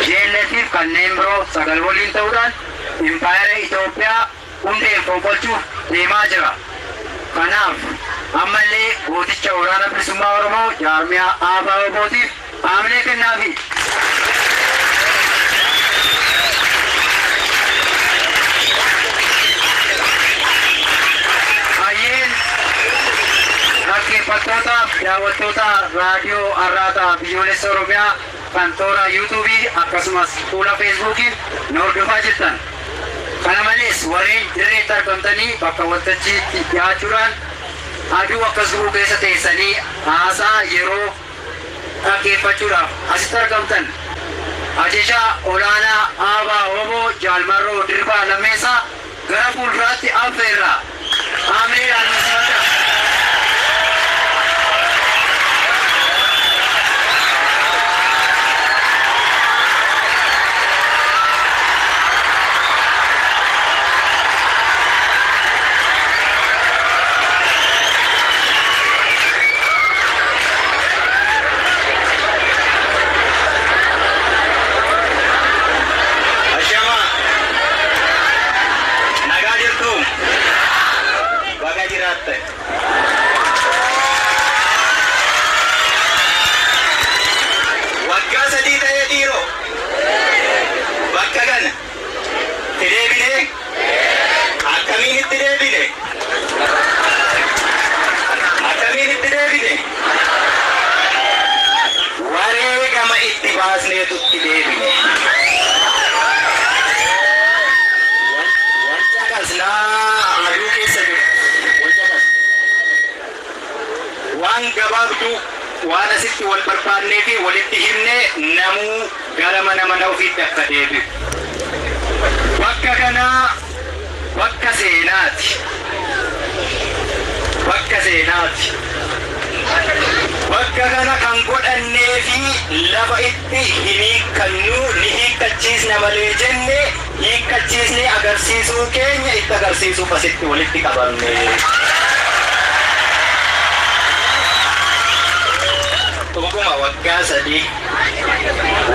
GLF kanneen biroo 9 waliin ta'uudhaan impaayera Itoophiyaa hundeen fonqolchuuf deemaa jira. Kanaaf ammallee gooticha waraana bilisummaa Oromoo jaarmiyaa ABO-tiif haamilee kennaafi. Hayyeen dhaggeeffattoota daawwattoota raadiyoo Arraataa Biyyoolessa Oromiyaa kan toora yuutuubii akkasumas fuula feesbuukiin nu hordofaa jirtan. Kana malees warreen dirreetti argamtanii bakka waltajjiitti dhiyaachuudhaan aduu akkas gubuu keessa teessanii haasaa yeroo dhaggeeffachuudhaaf asitti argamtan. Ajajaa olaanaa ABO Jaalmarroo Diribaa Lammeessaa gara fuulduraatti affeerra. Haamileedhaan nu simadha. Ashama, nagaa jirtu, baga jiraatte. Waggaa 3 ta'ee dhiiroo bakka kana itti deebinee akkamiin itti deebine? Akkamiin itti deebine? Wareegama itti baasneetu itti deebine. Wanta kasnaa aduu keessa jiru. Wanta kas. Waan gabaabduu waan asitti wal barbaannee fi walitti himne namuu gara mana mana ofiitti akka deebi'u. Bakka kanaa bakka seenaati. Bakka seenaati. Bakka kana kan godhannee fi lafa itti hin hiikkannuu ni hiikkachiisna malee jenne hiikkachiisnee agarsiisuu keenya itti agarsiisuuf asitti walitti qabamne. Dhuguma waggaa 3.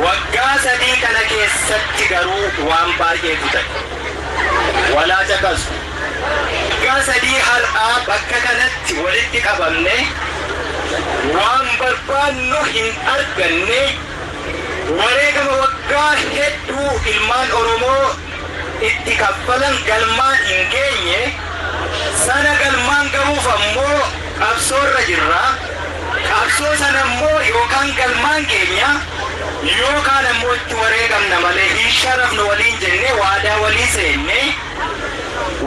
Waggaa 3 kana keessatti garuu waan baay'eetu ta'e. Walaa caqasu. Waggaa 3 har'aa bakka kanatti walitti qabamne waan barbaannu hin arganne wareegama waggaa hedduu ilmaan Oromoo itti kaffalan galmaan hin geenye sana galmaan gahuuf ammoo qabsoorra jirra. Qabsoo sana ammoo yookaan galmaan keenya yookaan ammoo itti wareegamna malee hin sharafnu waliin jenne waadaa walii seenne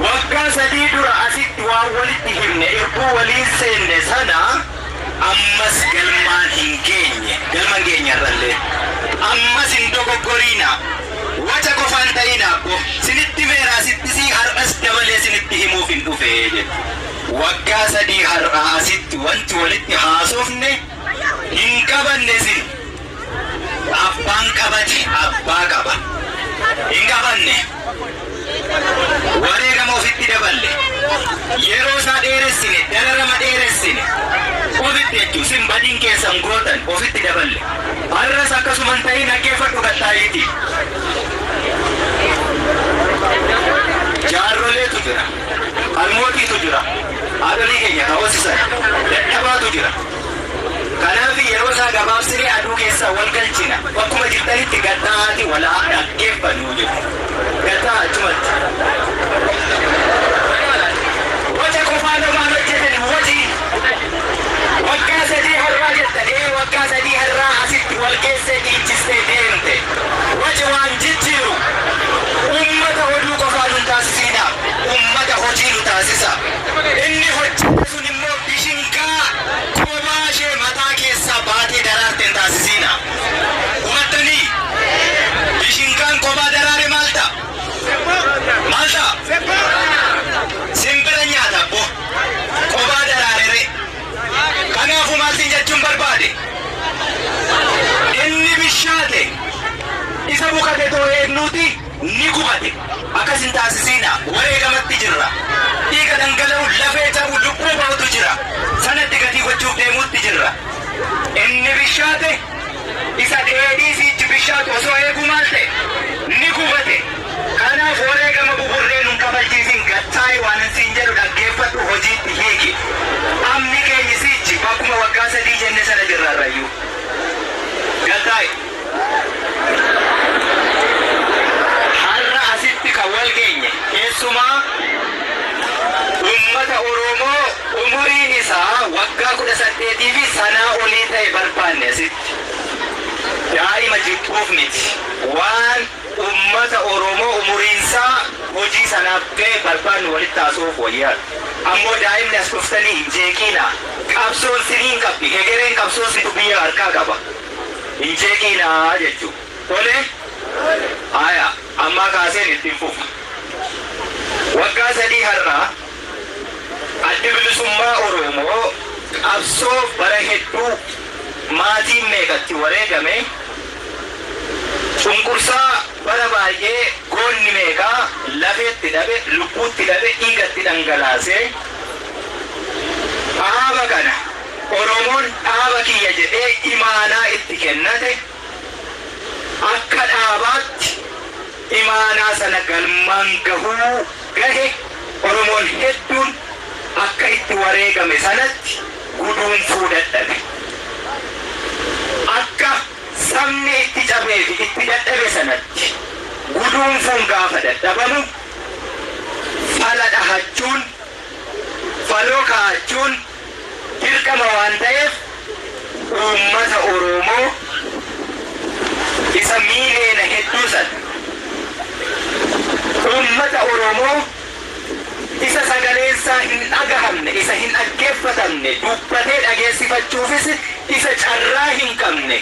waggaa 3 dura asitti waan walitti himne irbuu waliin seenne sana ammas galmaan hin geenye galma hin geenye irrallee ammas hin dogoggoriina waca qofaan ta'ina abbo sinitti meera asitti sii har'as dabalee sinitti himuuf hin dhufe jedhe. Waggaa 3 har'aa asitti wanti walitti haasofne hin qabanne sin abbaan qabate abbaa qaba hin qabanne wareegama ofitti daballe yeroo isaa dheeressine dararama dheeressine ofitti jechuu sin badiin keessan gootan ofitti daballe har'as akkasuma hin ta'in dhaggeeffadhu gattaayiiti. Jaarroleetu jira, almootiitu jira, haadholii keenya ka hoosisan dadhabaatu jira. Kanaaf yeroo isaa gabaabsinee aduu keessaa wal galchina. Bakkuma jirtanitti gattaa'aati walaa dhaggeeffannu jedhu. Gattaa achumatti. Waca qofaan homaan hojjetan waci. Waggaa 3 har'aa jettan waggaa 3 har'aa asitti wal geessee dhiichistee deemte. Waci waan jijjiiru ummata oduu qofaan nu taasisina. Ummata hojii nu taasisa. Inni hojjete sun immoo bishingaa kophaa ishee mataa keessaa baatee daraarte hin taasisina. Hubattanii? Bishingaan kophaa daraare maal ta'a? Maal ta'a? Simbira nyaata abbo. Kophaa daraarere. Kanaafuu maal siin jechuun barbaade? Inni bishaate isa bukate too eegnuuti ni gubate. Akkas hin taasisina. Wareegamatti jirra. Dhiiga dhangala'u lafee cabu lubbuu ba'utu jira. Sanatti gatii gochuuf deemuutti jirra. Inni bishaate isa dheedhii sichi bishaatu osoo eeguu maal Galtaayi waan siin jedhu dhaggeeffadhu hojiitti hiiki. Amni keenya sichi bakkuma waggaa 3 jenne sana jirrarrayyuu. Galtaayi. Har'a asitti kan wal geenye keessumaa uummata Oromoo umuriin isaa waggaa 18 fi sanaa olii ta'e barbaanne asitti. Daa'ima jibbuuf miti. Waan uummata Oromoo umuriinsaa hojii sanaaf ga'e barbaannu walitti haasa'uuf wayyaadha. Ammoo daa'imni as dhuftanii hin jeeqiina. Qabsoon siniin qabdi. Hegereen qabsoon situ biyya harkaa qaba. Hin jeeqiinaa jechuudha. Tole? Haya, ammaa kaaseen ittiin fufa. Waggaa 3 har'aa addi bilisummaa Oromoo qabsoo bara hedduu maatiin meeqatti wareegame cunqursaa bara baay'ee goonni meeqaa lafeetti dhabe lubbuutti dhabe dhiigatti dhangalaasee dhaaba kana Oromoon dhaaba kiyya jedhee imaanaa itti kennate akka dhaabaatti imaanaa sana galmaan gahuu gahe Oromoon hedduun akka itti wareegame sanatti guduunfuu dadhabe. Akka sabni itti cabee fi itti dadhabe sanatti guduunfuun gaafa dadhabamu fala dhahachuun faloo kaa'achuun dirqama waan ta'eef uummata Oromoo isa miiliyoona hedduu sana uummata Oromoo isa sagaleensaa hin dhagahamne isa hin dhaggeeffatamne dubbatee dhageessifachuufis isa carraa hin qabne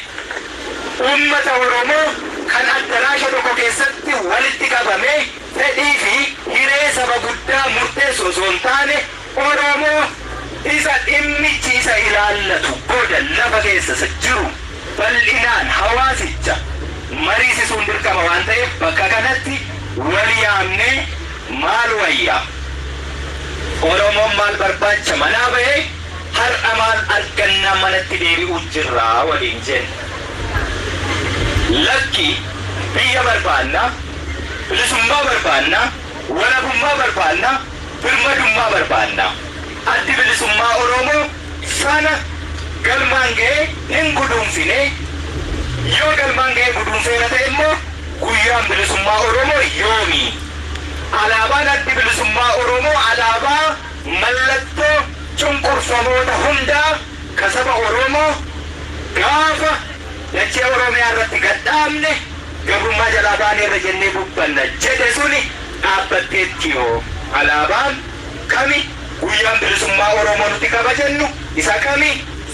uummata Oromoo kan addaraasha tokko keessatti walitti qabamee fedhii fi hiree saba guddaa murteessu osoo hin taane Oromoo isa dhimmichi isa ilaallatu goda lafa keessa jiru bal'inaan hawaasicha mariisisuun dirqama waan ta'eef bakka kanatti wal yaamnee maal wayyaa Oromoon maal barbaacha manaa bahee har'a maal argannaa manatti deebi'uu jirraa waliin jenna. Lakki biyya barbaanna, bilisummaa barbaanna, walabummaa barbaanna, birmadummaa barbaanna. Addi bilisummaa Oromoo sana galmaan ga'ee hin guduunfine yoo galmaan ga'ee guduunfeera ta'e immoo guyyaan bilisummaa Oromoo yoomi? Alaabaan addi bilisummaa Oromoo alaabaa mallattoo cunqurfamoota hundaa ka saba Oromoo gaafa dachee Oromiyaa irratti gadhaabne gabrummaa jalaa baaneerra jennee dubbanna jedhe suni dhaabbatteetti yoo alaabaan kami guyyaan bilisummaa Oromoo nuti kabajannu isa kami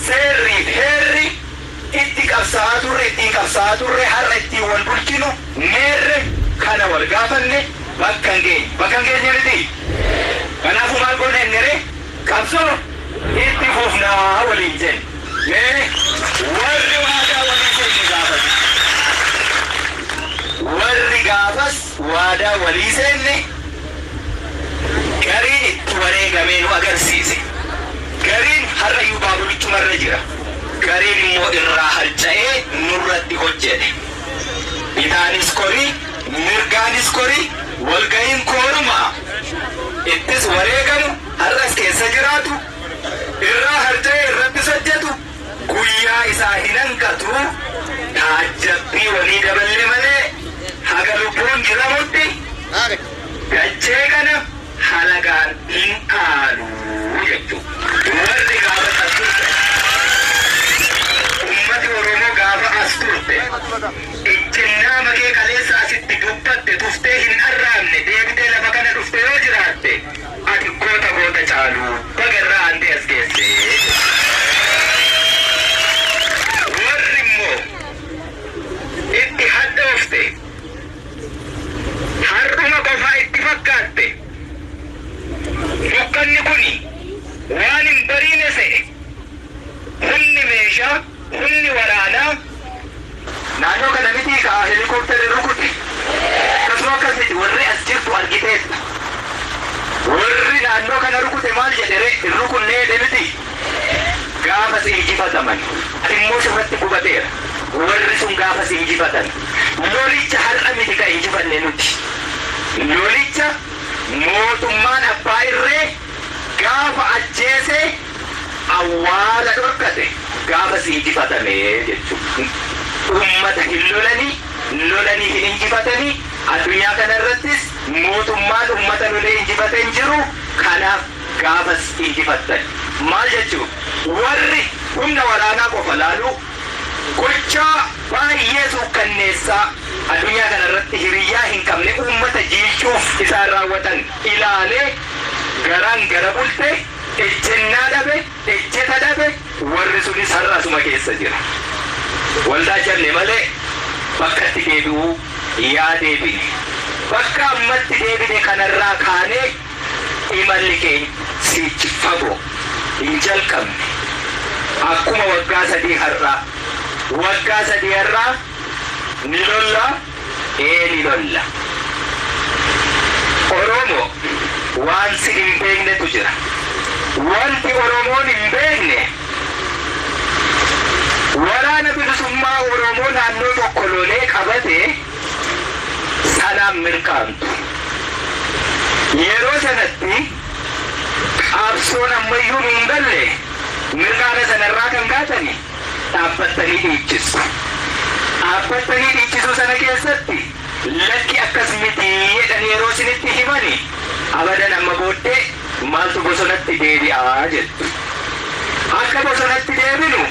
seerrii fi heerri itti qabsaa'aa turre ittiin qabsaa'aa turre har'a ittiin wal bulchinu meerre kana wal gaafanne bakka hin geenye bakka hin geenye miti. Kanaafuu maal goone inni ree qabsoo itti fufnaa waliin jenne. Mee warri waadaa walii seenne gaafas warri gaafas waadaa walii seenne gariin itti wareegamee nu agarsiise. Gariin har'ayyuu baabulichumarra jira. Gariin immoo irraa harca'ee nurratti hojjete. Bitaanis korii mirgaanis korii walga'iin koorumaa ittis wareegamu har'as keessa jiraatu irraa harca'ee irrattis hojjetu guyyaa isaa hin hanqatu taajjabbii walii daballe malee haga lubbuun jiramutti dachee kana halagaan hin dhaalu jechuudha. Warri gaafa as turte uummati Oromoo gaafa as turte ejjennaa makee kaleessa asitti dubbatte tuftee hin arraabne deebitee lafa kana dhufte yoo jiraatte ati goota goota caalu baga irraa aantee as geesse. Warri immoo itti hadhoofte har'uma qofaa itti fakkaatte dukkanni kuni waan hin bariine se'e humni meeshaa humni waraanaa naannoo kana miti ka helikooптeri rukute akkasuma akkas miti warri as jirtu argiteetta. Warri naannoo kana rukute maal jedhe ree hin rukunnee jedhe miti gaafas injifataman immoo sirratti gubateera. Warri sun gaafas injifatan lolicha har'a miti ka injifanne nuti lolicha Mootummaan abbaa irree gaafa ajjeese awwaala dhorkate gaafa si injifatame jechuudha. Uummata hin lolanii, lolanii hin injifatanii. Addunyaa kana irrattis mootummaan uummata lolee injifate hin jiru. Kanaaf gaafas injifattan. Maal jechuun warri humna waraanaa qofa laaluu gochaa baay'ee suukkanneessaa addunyaa kana irratti hiriyyaa hin qabne uummata jiilchuuf isaan raawwatan ilaalee garaan gara bulte, ejjennaa dhabe, ejjeta dhabe. Warri sunis har'a asuma keessa jira. Waldaa jenne malee bakka itti deebi'uu yaa deebine. Bakka ammatti deebine kanarraa kaanee imalli keenya siichi fagoo hin jalqabne. Akkuma waggaa 3 har'aa, waggaa 3 har'aa ni lolla, ee ni lolla. Oromoo waan si hin beeknetu jira. Wanti Oromoon hin beekne waraana bilisummaa Oromoo naannoo tokko lolee qabate sanaan mirkaantu. Yeroo sanatti qabsoon ammayyuu hin galle mirkaana sanarraa kan kaatani dhaabbattanii dhiichisu. Dhaabbattanii dhiichisuu sana keessatti lakki akkas miti jedhanii yeroo isinitti himani abadan amma booddee maaltu bosonatti deebi'aa jettu. Akka bosonatti deebinu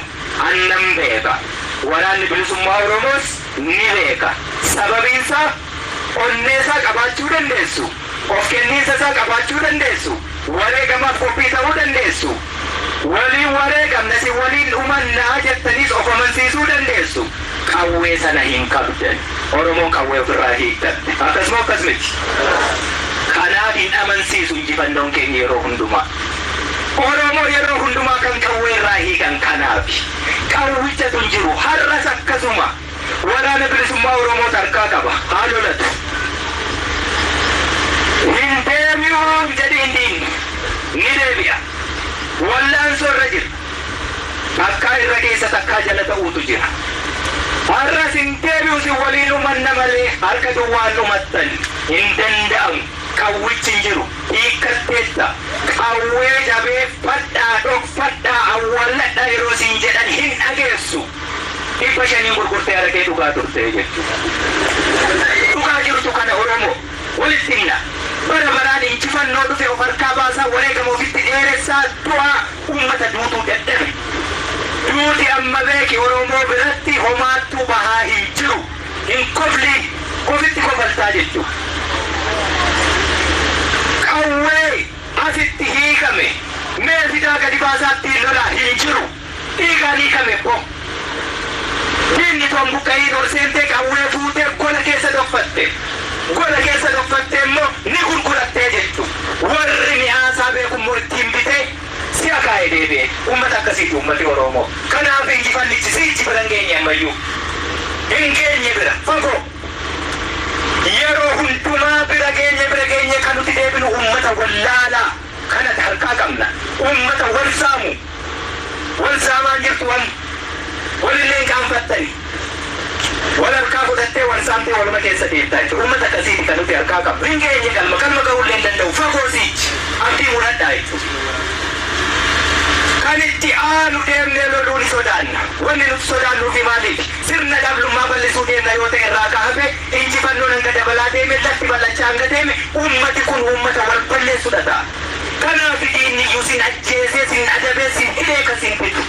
annan beeka. Waraanni bilisummaa Oromoos ni beeka. Sababiinsaa onneesaa qabaachuu dandeessu. Of kenniinsa isaa qabaachuu dandeessu. Wareegamaaf qophii ta'uu dandeessu. Waliin wareegamna si waliin dhumannaa jettaniis of amansiisuu dandeessu. Qawwee sana hin qabdan. Oromoon qawwee ofirraa hiikkatte. Akkasuma akkas miti. Kanaaf hin amansiisu injifannoon keenya yeroo hundumaa. Oromoo yeroo hundumaa kan qawwee irraa hiikan kanaafi. Qawwichatu hin jiru. Har'as akkasuma. Waraana bilisummaa Oromoo harkaa qaba. Haa lolatu. Hin deebi'uun jedhiin diinni. Ni deebi'a. Wallaansoo irra jira. Takkaa irra keessa takkaa jala ta'uutu jira. Har'as hin deebi'u si waliin dhumanna malee harka duwwaan dhumattan hin danda'amu. Qawwichi hin jiru. Hiikkatteetta. Qawwee jabeeffadhaa, dhokfadhaa, awwaalladhaa yeroo siin jedhan hin dhageessu. 500 gurgurtee argee dhugaa turte jechuudha. Dhugaa jirtu kana Oromoo walitti himna. Bara baraan injifannoo dhufe of harkaa baasaa wareegama ofitti dheeressaa du'aa uummata duutuu dadhabe. Duuti amma beeki Oromoo biratti homaattuu bahaa hin jiru. Hin kofliin ofitti kofaltaa jechuudha. Qawwee asitti hiikame mee fidaa gadi baasaatti lolaa hin jiru. Dhiigaan hiikame bo. Diinni toon buqqa'ii ol seentee qawwee fuutee gola keessa dhokfatte. Gola keessa dhokfattee immoo ni gurgurattee jechuudha. Warri mi'aasaa beeku immoo ittiin bitee si'a kaa'ee deebi'e. Uummata akkasiiti uummati Oromoo. Kanaaf injifannichi siichi bira hin geenye ammayyuu. Hin geenye bira fagoo. Yeroo hundumaa bira geenye kan nuti deebinu uummata wallaalaa kana harkaa qabna. Uummata wal saamu. Wal saamaan jirtu walillee hin qaanfattani. Wal harkaa fudhattee wal saamtee waluma keessa deemtaa jechuudha. Uummata akkasiiti kan nuti harkaa qabnu. Hin geenye galma galma ga'uullee hin danda'u. Fagoo siichi. Abdii mudhadhaa jechuudha. Kan itti aanu deemnee loluu ni sodaanna. Wanni nuti sodaannuufi maaliif? Sirna dhablummaa bal'isuu deemna yoo ta'e irraa kaafee injifannoon hanga dabalaa deeme lafti bal'achaa hanga deeme uummati kun uummata wal balleessudha ta'a. Kanaaf diinni iyyuu sin ajjeesee sin adabee sin hidhee kan sin bitu.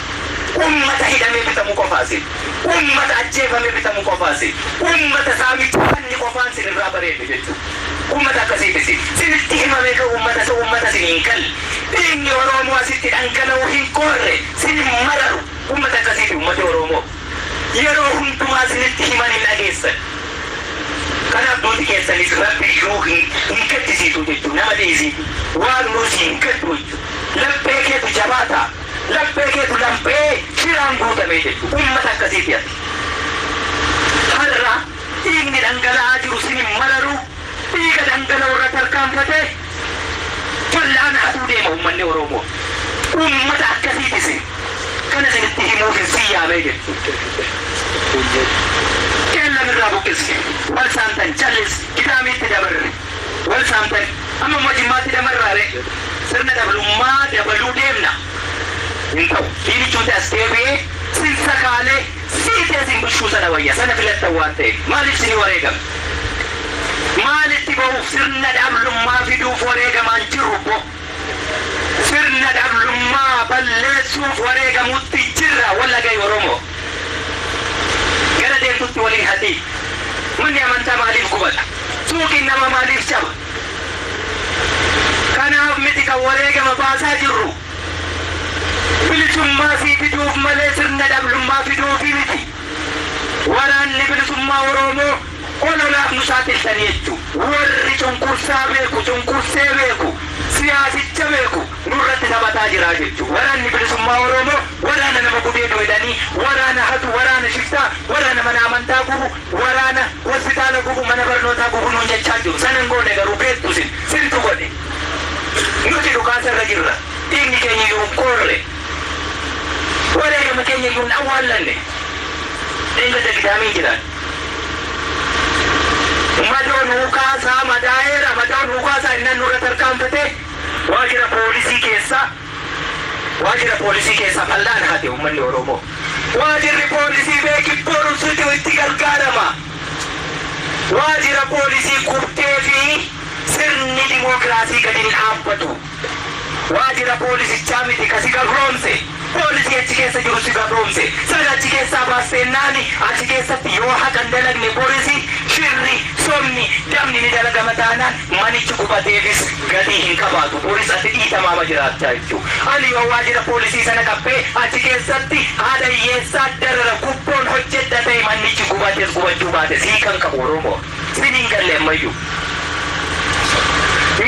Uummata hidhamee bitamu qofaasin. Uummata ajjeefamee bitamu qofaasin. Uummata saamicha qofaan sin irraa bareedu jechuudha. Uummata akkasiitis sinitti himamee kan uummata isa uummata sin hin galle. Dhiigni Oromoo asitti dhangala'uu hin qoorre sin hin mararu. Uummata akkasiiti uummati Oromoo. Yeroo hundumaa sinitti himan hin dhageessan. Kanaaf duuti keessanis rabbi iyyuu hin gaddisiisu jechuudha. Nama dhiisiitu. Waan nuus hin gaddu jechuudha. Laphee keetu jabaata. Laphee keetu laphee shiraan guutame jechuudha. Uummata akkasiiti ati. Har'a dhiigni dhangala'aa jiru sin hin mararu. Dhiiga dhangala'u irra tarkaanfatee fal'aana hatuu deema uummanni Oromoo. Uummata akkasiitis kana isinitti himuuf hin siyyaamee jechuudha. Qeellan irraa buqqisne wal saamtan callis kitaamiitti dabarre wal saamtan amma immoo Sirna dhablummaa dabaluu deemna. Hin ta'u. Diinichuuti as deebi'ee sin sakaalee siitee sin bulchuu sana wayya sana filattan waan ta'eef maaliif sinii wareegame? Maalitti ba'uuf sirna dhablummaa fiduuf wareegamaan jirru bo? Sirna dhablummaa balleessuuf wareegamutti jirra wallagay Oromoo. Gara deemtutti waliin hatii. Manni amantaa maaliif gubata? Suuqiin nama maaliif caba? Kanaaf miti kan wareegama baasaa jirru. Bilisummaa sii fiduuf malee sirna dhablummaa fiduufi miti. Waraanni bilisummaa Oromoo ololaaf nu saaxiltanii jechuudha. Warri cunqursaa beeku, cunqursee beeku, siyaasicha beeku nurratti taphataa jira jechuudha. Waraanni bilisummaa Oromoo waraana nama gudeedu jedhanii waraana hatu, waraana shiftaa, waraana mana amantaa gubu, waraana hospitaala gubu, mana barnootaa gubu nuun jechaa jiru. Sana hin goone garuu beektu sin, sintu godhe. Nuti dhukaasa irra jirra. Dhiigni keenya iyyuu hin qoorre. Wareegama keenya iyyuu hin awwaallanne. Dhiigni gidaamii jiran. Madoon hukaasaa madaa'eera madoon hukaasaa innan nurra tarkaanfate waajjira poolisii keessa waajjira poolisii keessa fal'aan hate uummanni Oromoo. Waajjirri poolisii beeki boru situ itti gargaarama. Waajjira poolisii gubdee fi sirni dimookiraasii gadi hin dhaabbatu. Waajjira poolisichaa miti kasi gabroomse. Poolisii achi keessa jiru si gabroomse. Sana achi keessaa baasteennaani achi keessatti yoo haqa hin dalagne poolisii shirri somni damni ni dalagama taanaan manichi gubateefis gatii hin qabaatu. Poolis ati dhiitamaama jiraachaa jechuudha. Ani yoo waajjira poolisii sana qabbee achi keessatti haadha hiyyeessaa darara gubboon hojjedha ta'e manichi gubatees gubachuu baate sii kan qabu Oromoo. Siniin galle ammayyuu.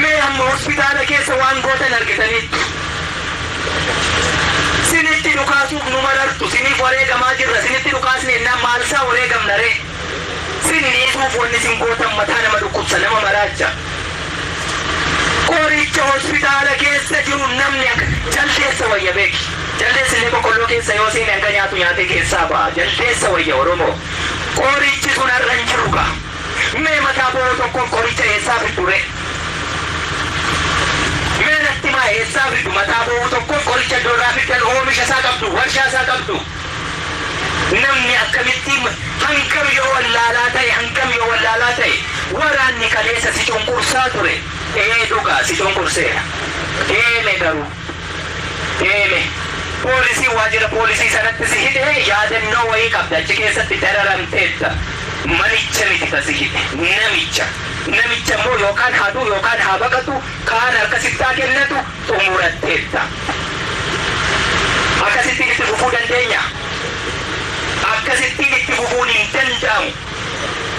Mee amma hospitaala keessa waan gootan argitaniittu. Sinitti dhukaasuuf nu marartu, siniif wareegamaa jirra, sinitti dhukaasne ennaan maalsaa wareegamna ree? Sin dhiisuuf wanni sin gootan mataa nama dhukkubsa, nama maraacha. Qoricha hospitaala keessa jiru namni akka jaldeessa wayya beeki. Jaldeessi illee boqqolloo keessa yoo seene hanga nyaatu nyaatee keessaa ba'a. Jaldeessa wayya Oromoo. Qorichi sun har'a hin jiru gaa. Mee mataa bo'oo tokkoon qoricha eessaa fiddu ree? Mee natti maa eessaa fiddu mataa bo'oo tokkoon qoricha iddoo irraa fiddan oomisha isaa qabdu, warshaa isaa qabdu. Namni akkamitti hangam yoo wallaalaa ta'e hangam yoo wallaalaa ta'e waraanni kaleessa si cunqursaa ture. Ee dhugaa si cunqurseera. Deeme garuu. Deeme. Poolisii waajjira poolisii sanatti si hidhee yaadannoo wayii qabda achi keessatti dararamteetta. Manicha miti ka si hidhe namicha. Namicha immoo yookaan haa du'u yookaan haa baqatu kaan harka sittaa kennatu xumuratteetta. Akkasittiin itti fufuu dandeenya. Akkasittiin itti fufuun hin danda'amu.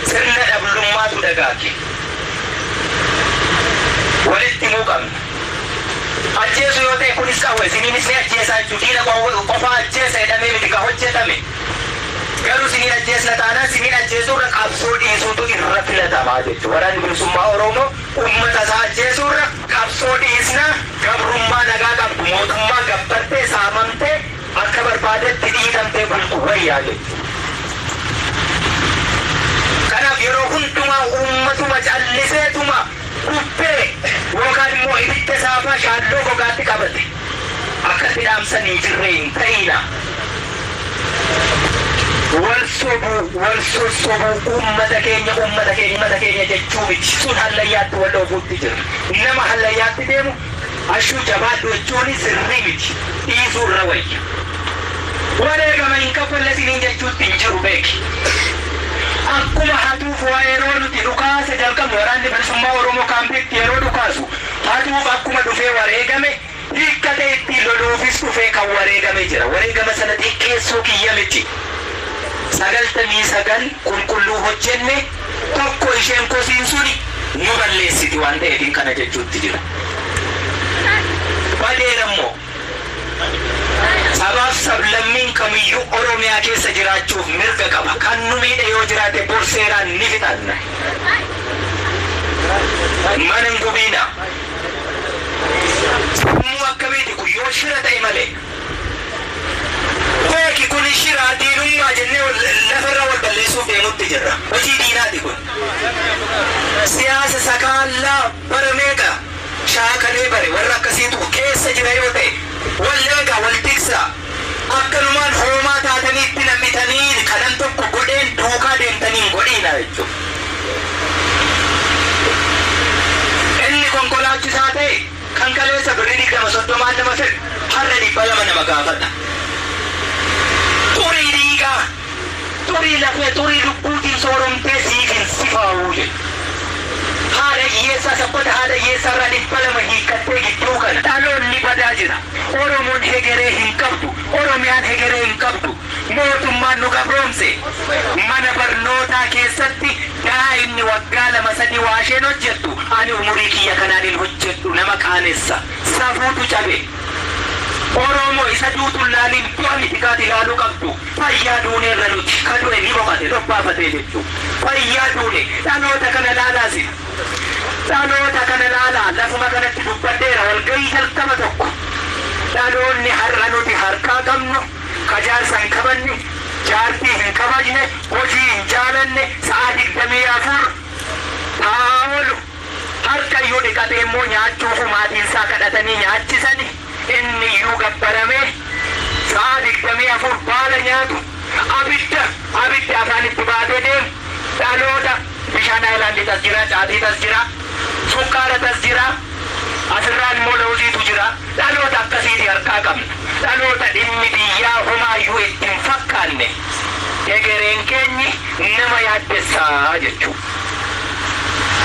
Sirna dhablummaatu dagaage. Walitti himuu qabna. Ajjeesu yoo ta'e kunis qawwe siniinis ni ajjeesaa jechuudha. Diina qofaa ajjeesa jedhamee miti ka hojjetame. Garuu siniin ajjeesna taanaan siniin ajjeesuurra qabsoo dhiisuutu irra filatamaa jechuudha. Waraanni bilisummaa Oromoo uummata isaa ajjeesuurra qabsoo dhiisna gabrummaa nagaa qabdu mootummaa gabbartee saamamtee akka barbaadetti dhiitamtee bultu wayyaa jechuudha. Kanaaf yeroo hundumaa uummatuma calliseetuma bubbee yookaan immoo ibidda saafaa shaalloo gogaatti qabate akkatti dhaamsan hin jirre hin ta'ina. Wal sobuu, wal sossobuu, uummata keenya, uummata keenya, uummata keenya jechuu miti. Sun hallayyaatti wal dhoofuutti jira. Nama hallayyaatti deemu ashuu jabaadhu jechuun sirrii miti. Dhiisuu irra wayya. Wareegama hin kaffalle siniin jechuutti hin jiru beeki. Akkuma hatuuf waa yeroo nuti dhukaasa jalqabnu waraanni bilisummaa Oromoo kaampiitti yeroo dhukaasu hatuuf akkuma dhufee wareegame hiikkatee ittiin loluufis dhufee kan wareegame jira. Wareegama sana xiqqeessuu kiyya miti. 99 qulqulluu hojjenne tokko isheen kosiin suni nu balleessiti waan ta'eef kana jechuutti jira. Badeera immoo sabaaf sablammiin kamiyyuu Oromiyaa keessa jiraachuuf mirga qaba. Kan nu miidhe yoo jiraate bor seeraan ni fixanna. Mana hin gubiina. Sammuu akkamiiti kun yoo shira ta'e malee. Beeki kun shira diinummaa jennee lafarra wal balleessuuf deemutti jirra. Hojii diinaati kun. Siyaasa sakaallaa bara meeqa Shaakalee bare warra akkasiitu keessa jira yoo ta'e walleegaa wal tiksaa. Akkanumaan hoomaa taatanii itti nammitanii kanan tokko godheen duukaa deemtanii hin godhiina jechuudha. Inni konkolaachisaa ta'e kan kaleessa birrii 20-30 nama fedhu har'a 200 nama gaafata. Xurii dhiigaa, xurii lafee, xurii lubbuutiin sooromtee siif hin sifaa'uu jedhu. Haadha hiyyeessaa sabbata haadha hiyyeessaa irraa 200 hiikkattee gidduu kana dhaloonni badaa jira. Oromoon hegeree hin qabdu, Oromiyaan hegeree hin qabdu. Mootummaan nu gabroomse. Mana barnootaa keessatti daa'imni waggaa 2-3 waa isheen hojjettu ani umurii kiyya kanaan hin hojjedhu nama qaanessa. Safuutu cabe. Oromoo isa duutu laaliin du'a miti kaati ilaaluu qabdu. Fayyaa duuneerra nuti ka du'e ni boqate dhobaafatee jechuudha. Fayyaa duune dhaloota kana laalaasi. Dhaloota kana laalaa lafuma kanatti dubbadheera walgahii jalqaba tokko. Dhaloonni har'a nuti harkaa qabnu ka jaarsa hin kabanne, jaartii hin kabajne, hojii hin jaalanne, sa'a 24 taa'aa oolu. Harka iyyuu dhiqatee immoo nyaachuuf maatiin isaa kadhatanii nyaachisani. Inni iyyuu gabbaramee sa'a 24 baala nyaatu. Abidda abidda afaanitti baatee deemu. Dhaloota bishaan aayilaandii tas jira, caatii tas jira, sukkaara tas jira, asirraan immoo lawuziitu jira. Dhaloota akkasiiti harkaa qabna. Dhaloota dhimmi biyyaa homaayyuu itti hin fakkaanne. Hegereen keenyi nama yaaddessaa jechuudha.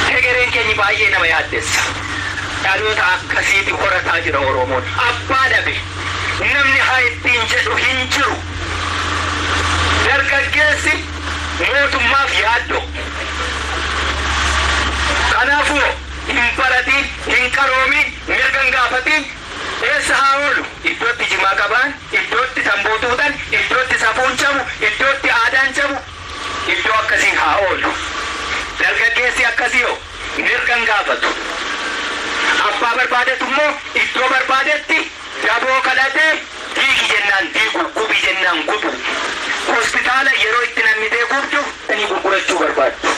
Hegereen keenyi baay'ee nama yaaddessa. Dhaloota akkasiiti horataa jira Oromoon. Abbaa dhabe. Namni haa ittiin jedhu hin jiru. Dargaggeessi mootummaaf yaaddoo. Kanaafuu hin baratiin, hin qaroomiin, mirga hin gaafatiin eessa haa oolu? Iddootti jimaa qabaan, iddootti tamboo tuutan, iddootti safuun cabu, iddootti aadaan cabu, iddoo akkasii haa oolu. Dargaggeessi akkasii hoo mirga hin gaafatu. Abbaa barbaadetu immoo iddoo barbaadetti daboo kadhatee diigi jennaan diigu, gubi jennaan gubu. Hospitaala yeroo itti nammitee gubdu ni gurgurachuu barbaaddu.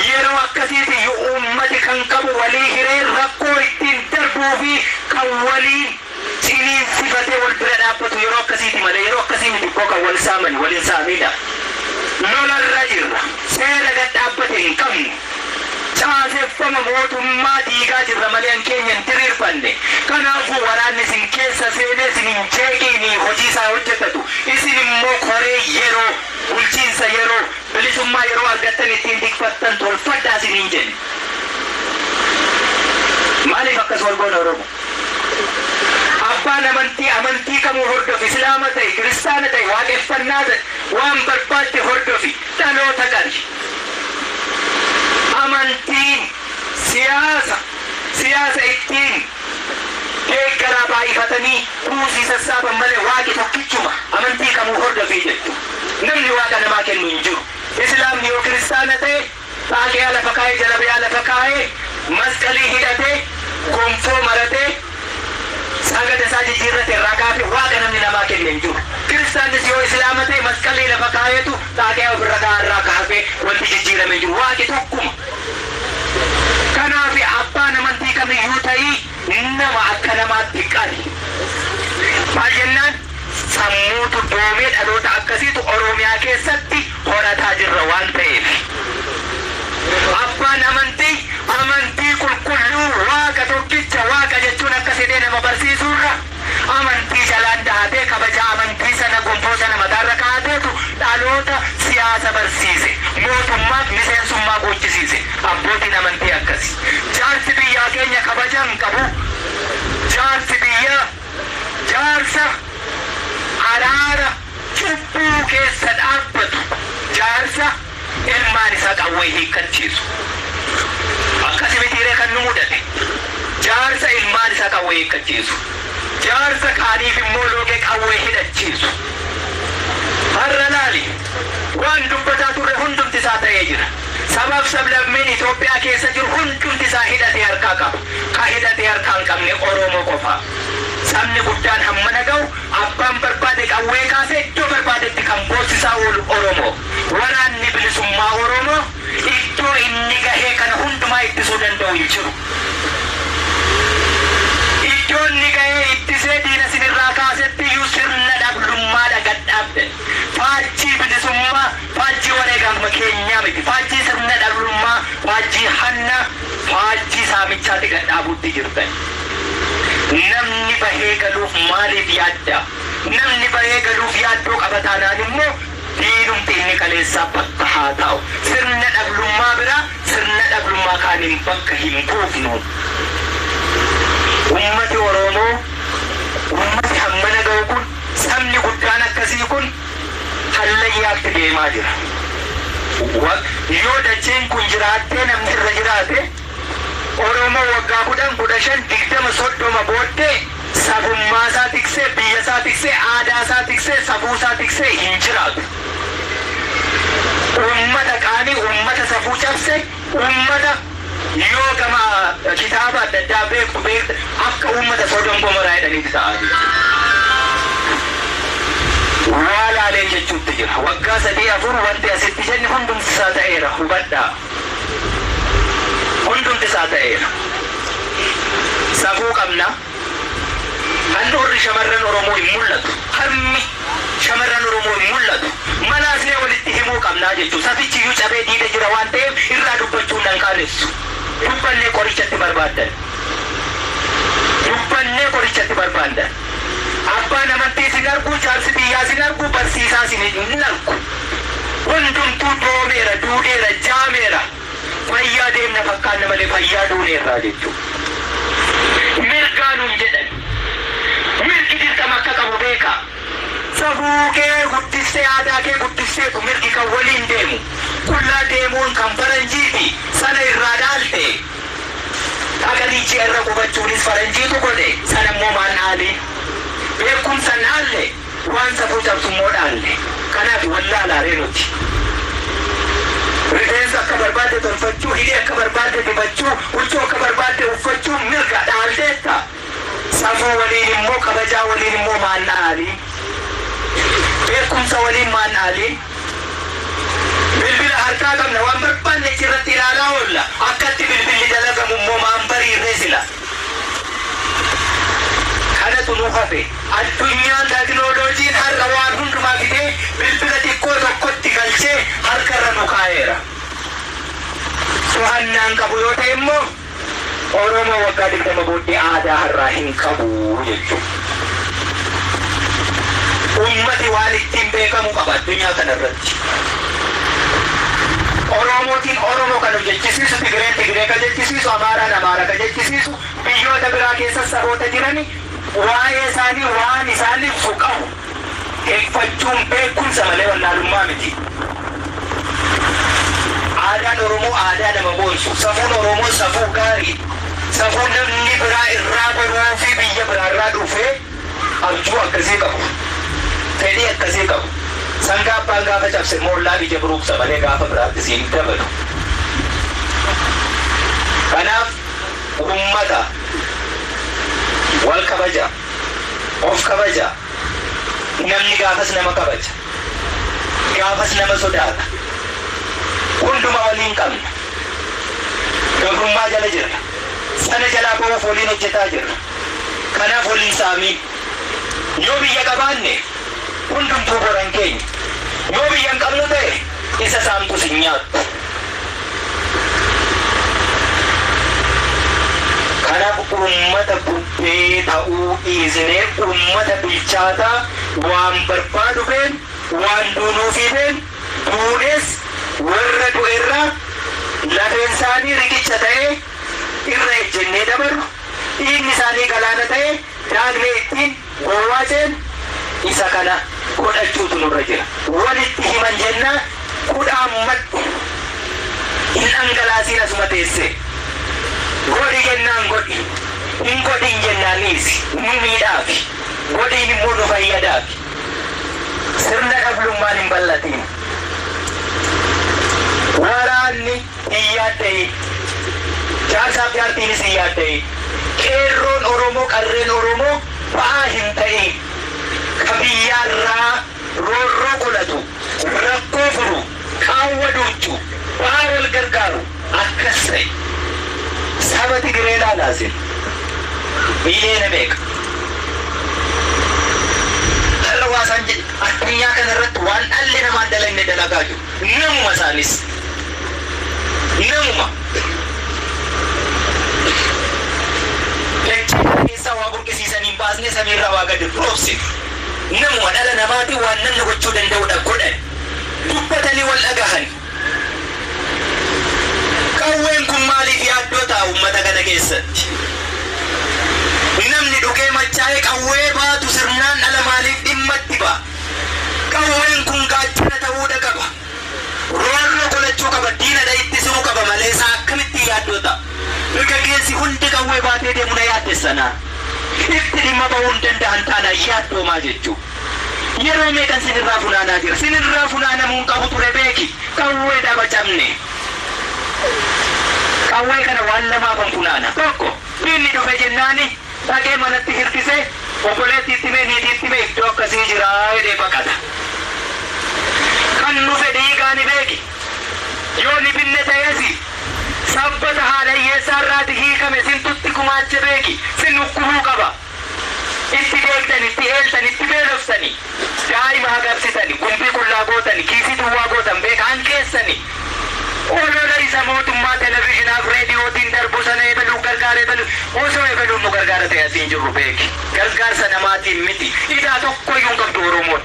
Yeroo akkasiiti uummati kan qabu walii hiree rakkoo ittiin darbuu fi kan waliin ciniinsifatee wal bira dhaabbatu yeroo akkasiiti malee yeroo akkasii miti koo kan wal saaman waliin saamidha. Lolarra jirra. Seera gad dhaabbate hin qabnu. Caaseffama mootummaa diigaa jirra malee an keenya hin diriirfanne. Kanaafuu waraanni isin keessa seenee isin hin jeeqiinii hojii isaa hojjetatu. Isin immoo koree yeroo bulchiinsa yeroo bilisummaa yeroo argattan ittiin tikfattan tolfadhaa isiniin jenne. Maaliif akkas wal goona Oromoo? Abbaan amantii amantii kamuu hordofi, Islaama ta'e, Kiristaana ta'e, waaqeffannaa ta'e, waan barbaadde hordofi, dhaloota qabi. Amantiin siyaasa, siyaasa ittiin deeggaraa baay'ifatanii buusii sassaaban malee waaqi tokkichuma amantii kamuu hordofii jettu. Namni waaqa namaa kennu hin jiru. Islaamni yoo kiristaana ta'e xaaqiyaa lafa kaa'ee jalabiyaa lafa kaa'ee masqalii hidhatee gonfoo maratee sagada isaa jijjiirrate irraa kaafee waaqa namni namaa kenne hin jiru. Kiristaannis yoo islaama ta'e masqalii lafa kaa'eetu xaaqiyaa ofirra kaa'aa irraa kaafee wanti jijjiirame hin jiru. Waaqi tokkuma. Kanaaf abbaan amantii kamiyyuu ta'ii nama akka namaatti qabi. Maal jennaan sammuutu doomee dhaloota akkasiitu Oromiyaa keessatti horataa jirra waan ta'eef. Abbaan amantii amantii qulqulluu waaqa tokkicha waaqa jechuun akkas jedhee nama barsiisuurra amantii jalaan dahatee kabaja amantii sana gonfoo sana mataarra kaa'ateetu dhaloota siyaasa barsiise. Mootummaaf miseensummaa gochisiise. Abbootiin amantii akkasi. Jaarsi biyyaa keenya kabaja hin qabu. Jaarsi biyyaa jaarsa araara cubbuu keessa dhaabbatu. Jaarsa ilmaan isaa qawwee hiikkachiisu. Akkasi mitiiree kan nu mudate. Jaarsa ilmaan isaa qawwee hiikkachiisu. Jaarsa kaaniif immoo loogee qawwee hidhachiisu. Har'a laali waan dubbataa turre hundumti isaa ta'ee jira. Sabaaf sablammiin Itoophiyaa keessa jiru hundumti isaa hidhatee harkaa qaba. Ka hidhatee harkaa hin qabne Oromoo qofa. Sabni guddaan hammana ga'u abbaan barbaade qawwee kaasee iddoo barbaadetti kan boosisaa oolu Oromoo. Waraanni bilisummaa Oromoo iddoo inni gahee kana hundumaa ittisuu danda'a. saamichaatti gad dhaabuutti jirtan. Namni bahee galuuf maaliif yaadda? Namni bahee galuuf yaaddoo qaba taanaan immoo diinumti inni kaleessaa bakka haa taa'u. Sirna dhablummaa biraa sirna dhablummaa kaaniin bakka hin buufnu. Ummati Oromoo, ummati hammana ga'u kun, sabni guddaan akkasii kun hallayyaatti deemaa jira. Yoo dacheen kun jiraattee namni irra jiraate, Oromoo waggaa 10, 15, 20, 30 booddee sabummaa isaa tiksee, biyya isaa tiksee, aadaa isaa tiksee, safuu isaa tiksee hin jiraatu. Uummata qaanii, uummata safuu cabse, uummata yoo gama kitaaba adda addaa beektu beektu akka uummata Soodom Gomoraa jedhaniiti ta'aa jiru. Waa laaleen jechuutti jira. Waggaa 3, 4 wanti asitti jenne hundumti isaa ta'eera, hubadhaa. Hundumti isaa ta'eera. Safuu qabna. Handhuurri shamarran Oromoo hin mul'atu. Harmi shamarran Oromoo hin mul'atu. Malaasnee walitti himuu qabnaa jechuudha. Safichi iyyuu cabee diida jira waan ta'eef irraa dubbachuun nan qaanessu. Dubbannee qorichatti barbaaddan. Dubbannee qorichatti barbaaddan. Abbaan amantii sin argu, jaarsi biyyaa sin argu, barsiisaa sin hin argu. Hundumtuu doomeera, duudeera, jaameera. Fayyaa deemna fakkaanna malee fayyaa duuneerraa jechuudha. Mirgaa nuun jedhan. Mirgi dirqama akka qabu beekaa. Safuu kee guddistee, aadaa kee guddisteetu mirgi kan waliin deemu. Qullaa deemuun kan faranjiiti, sana irraa dhaalte. Dhaqanii ji'a irra qubachuunis faranjiitu godhe, sana immoo maal dhaali? Beekumsa hin dhaalle, waan safuu cabsu immoo dhaalle. Kanaaf wallaalaaree nuti. Rifeensa akka barbaadde tolfachuu, hidhii akka barbaadde dibachuu, huccuu akka barbaadde uffachuu mirga dhaalteetta. Safuu waliin immoo, kabajaa waliin immoo maal dhaali? Beekumsa waliin maal dhaali? Bilbila harkaa qabna, waan barbaanne achirratti ilaalaa oolla. Akkatti bilbilli dalagamu immoo maan bariirree sila? Kanatu nu hafe. Addunyaan teknooloojiin har'a waan hundumaa fidee bilbila xiqqoo tokkotti galchee harkarra nu kaa'eera. To'annaan qabu yoo ta'e immoo Oromoo waggaa 20 booddee aadaa har'aa hin qabu jechuudha. Ummati waan ittiin beekamu qaba addunyaa kanarratti. Oromootiin Oromoo kan jechisiisu, Tigireen Tigiree kan jechisiisu, Amaaraan Amaara kan jechisiisu, biyyoota biraa keessa saboota jirani waa'ee isaanii waan isaan ibsu qabu. Eegfachuun beekumsa malee wallaalummaa miti. Aadaan Oromoo aadaa nama boonsu. Safuun Oromoo safuu gaarii. Safuu namni biraa irraa baruu fi biyya biraarraa dhufee abjuu akkasii qabu. Fedhii akkasii qabu. Sangaa abbaan gaafa cabse immoo ollaan ija buruqsa malee gaafa biraatti siin dabalu. Kanaaf uummata wal kabaja, of kabaja. Namni gaafas nama kabaja. Gaafas nama sodaata. Hunduma waliin qabna. Gabrummaa jala jirra. Sana jalaa ba'uuf waliin hojjetaa jirra. Kanaaf waliin saamiin. Yoo biyya qabaanne hundumtuu boran keenya. Yoo biyya hin qabnu ta'e isa saamtus hin nyaattu. Kanaaf uummata bubbee ta'uu dhiisnee uummata bilchaataa waan barbaadu been, waan duunuufii been, duunees warra du'erraa lafeen isaanii riqicha ta'ee irra ejjennee dabarru, dhiigni isaanii galaana ta'ee daaknee ittiin gowwaa ceenu isa kana godhachuutu nurra jira. Walitti himan jennaa kudhaammadhu, hin dhangalaasiin asuma teessee. Godhi jennaan godhi, hin godhin jennaan dhiisi, nu miidhaafi, godhiin immoo nu fayyadaafi. Sirna dhablummaan hin bal'atiin. Waraanni hin yaaddayin. Jaarsaaf jaartiinis hin yaaddayin. Qeerroon Oromoo, qarreen Oromoo ba'aa hin ta'in. Ka biyyaarraa roorroo qolatu, rakkoo furu, qaawwa duuchu, ba'aa wal gargaaru akkas ta'e. Saba Tigiree ilaalaa isin. Miiliyoona meeqa? Har'a waa isaan jedhe addunyaa kanarratti waan dhalli namaa hin dalagne dalagaa jiru. Namuma isaanis. Namuma. Dachee kana keessaa waa burqisiisanii hin baasne, samiirraa waa gadi roobsine. Namuma dhala namaatiin waan namni gochuu danda'udha godhan. Dubbatanii wal dhagahan. Qawween kun maaliif yaaddoo ta'a uummata kana keessatti? Namni dhugee machaa'ee qawwee baatu sirnaan dhala maaliif dhimma itti ba'a? Qawween kun gaachana ta'uudha qaba. Roorroo qolachuu qaba, diinadha ittisuu qaba malee isaa akkamittiin yaaddoo ta'a? Dargaggeessi hundi qawwee baatee deemu na yaaddessanaa. Itti dhimma ba'uu hin danda'an taanaan yaaddoomaa jechuu. Yeroo meeqan sinirraa funaanaa jira? Sinirraa funaanamuu hin qabu ture beeki. Qawwee dhaba cabne. Qawwee kana waan lamaafan funaana. Tokko, diinni dhufe jennaani dhaqee manatti hirkisee obboleettiitti himee niitiitti himee iddoo akkasii jira jedhee baqata. Kan dhufe dhiigaani beeki. Yoo ni binne ta'es sabbata haadha hiyyeessaa irraati hiikame sintutti gumaache beeki. Sin dhukkubuu qaba. Itti deegtani, itti eeltani, itti beeloftani, daa'ima hagabsitani, gumbii qullaa gootani, kiisii duwwaa gootan beeka hanqeessani. Olola isa mootummaa televizhinaaf reediyootiin darbu sana ebeluu gargaara ebelu osoo ebeluun nu gargaara ta'e asiin jirru beeki. Gargaarsa namaatiin miti. Idaa tokkoyyuu hin qabdu Oromoon.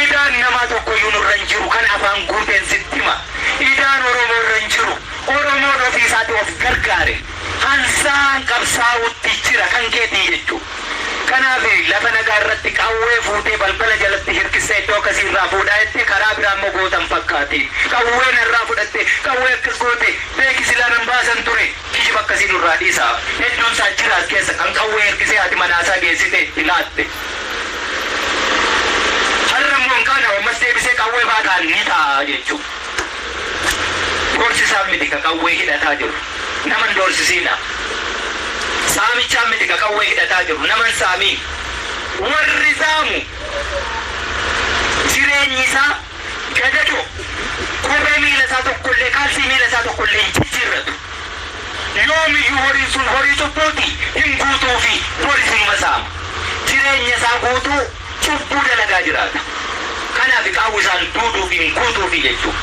Idaan namaa tokkoyyuu nurra hin jiru kan afaan guuteen sitti hima. Idaan Oromoo irra hin jiru. Oromoon ofii isaati of gargaare. Hansaan qabsaa'utti jira kan keetii jechuudha. Kanaaf lafa nagaa irratti qawwee fuutee balbala jalatti hirkissee iddoo akkasii irraa fuudhaa jettee karaa biraa immoo gootan fakkaati. Qawwee narraa fudhatte, qawwee akkas goote, beeki silaa nan baasan ture. Kijiba akkasii nurraa dhiisaa. Hedduun isaa jira as keessa kan qawwee hirkisee haati manaasaa geessite itti laatte. Har'a immoo hin qaana'u ammas deebisee qawwee baataan ni ta'a jechuudha. Doorsisaan miti ka qawwee hidhataa jiru. Nama hin doorsisiinaa. Saamichaan miti ka qawwee hidhataa jiru. Nama hin saamiin. Warri saamu jireenyi isaa gadadoo. Kophee miila isaa tokkollee, kaalsii miila isaa tokkollee hin jijjiirratu. Yoomiyyuu horiin sun horii cubbuuti hin guutuufi boris inuma saama. Jireenya isaa guutuu cubbuu dalagaa jiraata. Kanaaf qaawwi isaan duuduufi hin guutuufi jechuudha.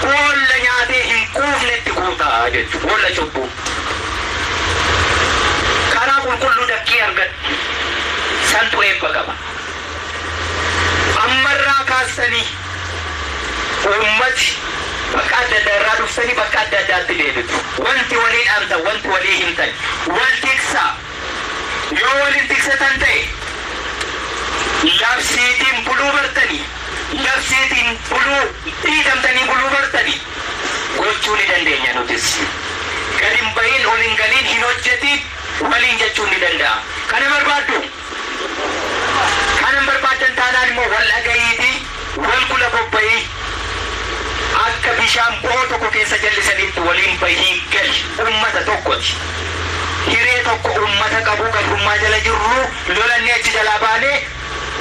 Boolla nyaatee hin quufnetti guuta jechuudha. Boolla cubbuu. Karaa qulqulluu dakkii argadhu. Santu eebba qaba. Ammarraa kaastanii uummati bakka adda addaa irraa dhuftanii bakka adda addaatti deebitu. Wanti walii dhaamtan, wanti walii himtan, wal tiksaa. Yoo wal hin tiksatan ta'e labsiitiin buluu bartanii, labsiitiin buluu dhiitamtanii buluu bartanii gochuu ni dandeenya nutis. Gad hin bahin, ol hin galiin, hin hojjetiin waliin jechuun ni danda'ama. Kana barbaaddu? Kana hin barbaaddan taanaan immoo wal dhagahiitii wal gula bobba'ii akka bishaan bo'oo tokko keessa jallisaniitti waliin bahii gali. Ummata tokkoti. Hiree tokko ummata qabuu gabrummaa jala jirru lolannee achi jalaa baanee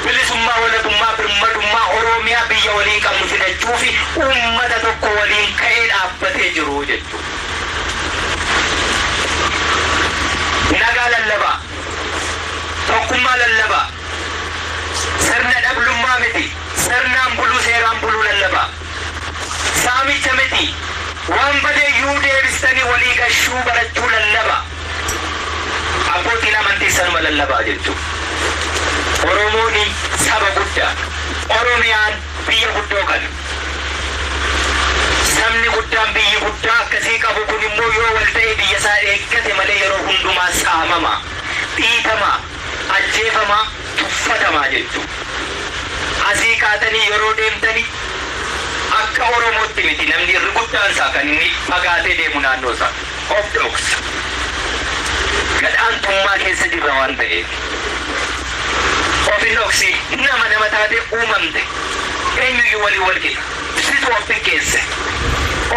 bilisummaa, walabummaa, birmadummaa Oromiyaa biyya waliin qabnu fidachuufi ummata tokko waliin ka'ee dhaabbatee jiru jechuudha. Nagaa lallabaa. Tokkummaa lallabaa. Sirna dhablummaa miti. Sirnaan buluu, seeraan buluu lallabaa. Saamicha miti. Waan badeeyyuu deebistanii walii gashuu barachuu lallabaa. Abbootiin amantii sanuma lallabaa jechuudha. Oromoon saba guddaa. Oromiyaan biyya guddoo kana. Sabni guddaan biyyi guddaa akkasii qabu kun immoo yoo wal ta'e biyya isaa eeggate malee yeroo hundumaa saamamaa, dhiitamaa, ajjeefamaa, tuffatamaa jechuudha. Asii kaatanii yeroo deemtanii akka Oromootti miti namni irri guddaan isaa kan inni fagaatee deemu naannoo isaa of dhoksa. Gadhaantummaa keessa jirra waan ta'eef. Of hin dhoksi, nama nama taatee uumamte eenyuyyuu waliin wal qixa. Situ of xiqqeesse.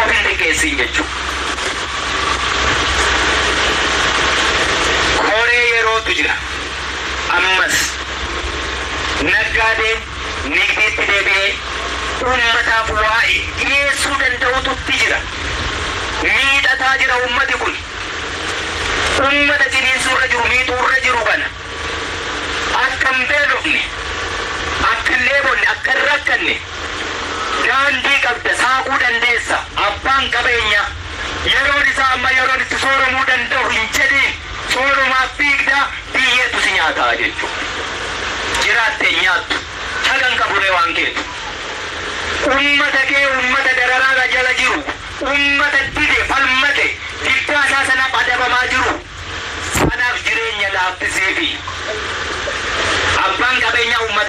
Of hin xiqqeessiin jechuudha. Koree yerootu jira. Ammas naggaadeen nigdiitti deebi'ee uummataaf waa dhiyeessuu danda'ututti jira. Miidhataa jira uummati kun. Uummata ciniinsuu irra jiru, miixuu irra jiru kana. Akka hin beelofne, akka hin dheebonne, akka hin rakkanne daandii qabda, saaquu dandeessa. Abbaan qabeenyaa yeroon isaa amma yeroon itti sooromuu danda'u hin jedhiin. Soorumaaf fiigdaa, biyyeetu si nyaataa jechuudha. Jiraattee nyaattu hagan qaburee waan keetu. Ummata kee, ummata dararaadha jala jiru, ummata dide falmate, diddaa isaa sanaaf adabamaa jiru sanaaf jireenya laaffisee fi abbaan qabeenyaa ummata